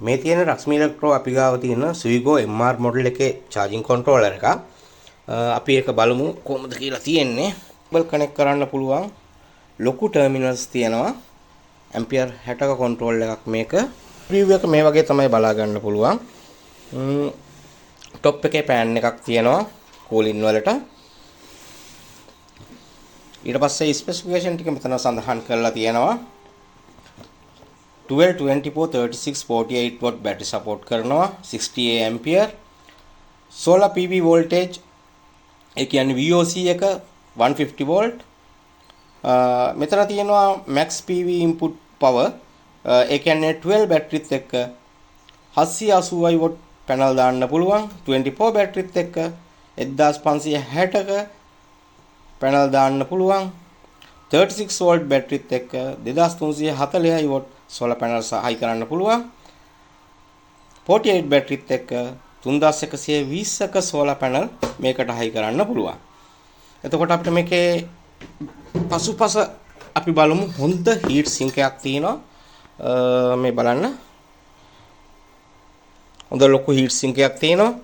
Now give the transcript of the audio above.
මේ තියෙන රක්ෂ්මී ඉලෙක්ට්‍රෝ අපි ගාව තියෙන Swigo MR model එකේ චාජින් කන්ට්‍රෝලර් එකක්. අපි ඒක බලමු කොහොමද කියලා තියෙන්නේ. කේබල් කනෙක්ට් කරන්න පුළුවන් ලොකු ටර්මිනල්ස් තියෙනවා. ඇම්පියර් 60ක කන්ට්‍රෝල් එකක් මේක. රිව් එක මේ වගේ තමයි බලා ගන්න පුළුවන්. ටොප් එකේ ෆෑන් එකක් තියෙනවා කූලින් වලට. ඊට පස්සේ ස්පෙසිෆිකේෂන් ටික මෙතන සඳහන් කරලා තියෙනවා. 12, 24, 36, 48 watt battery support කරනවා, 60 ampere. Solar PV voltage, ඒ කියන්නේ VOC එක 150 volt. මෙතන තියෙනවා max PV input power, ඒ කියන්නේ 12 බැටරිත් එක්ක 780 watt panel දාන්න පුළුවන්, 24 බැටරිත් එක්ක 1560ක පැනල් දාන්න පුළුවන්, 36 වෝල්ට් බැටරිත් එක්ක 2340 what solar panels හයි කරන්න පුළුවන්, 48 බැටරිත් එක්ක 3120ක සෝලාර් පැනල් මේකට හයි කරන්න පුළුවන්. එතකොට අපිට මේකේ පසුපස අපි බලමු. හොඳ හීට් සින්ක් එකක් තියෙනවා. මේ බලන්න, හොඳ ලොකු හීට් සින්ක් එකක් තියෙනවා.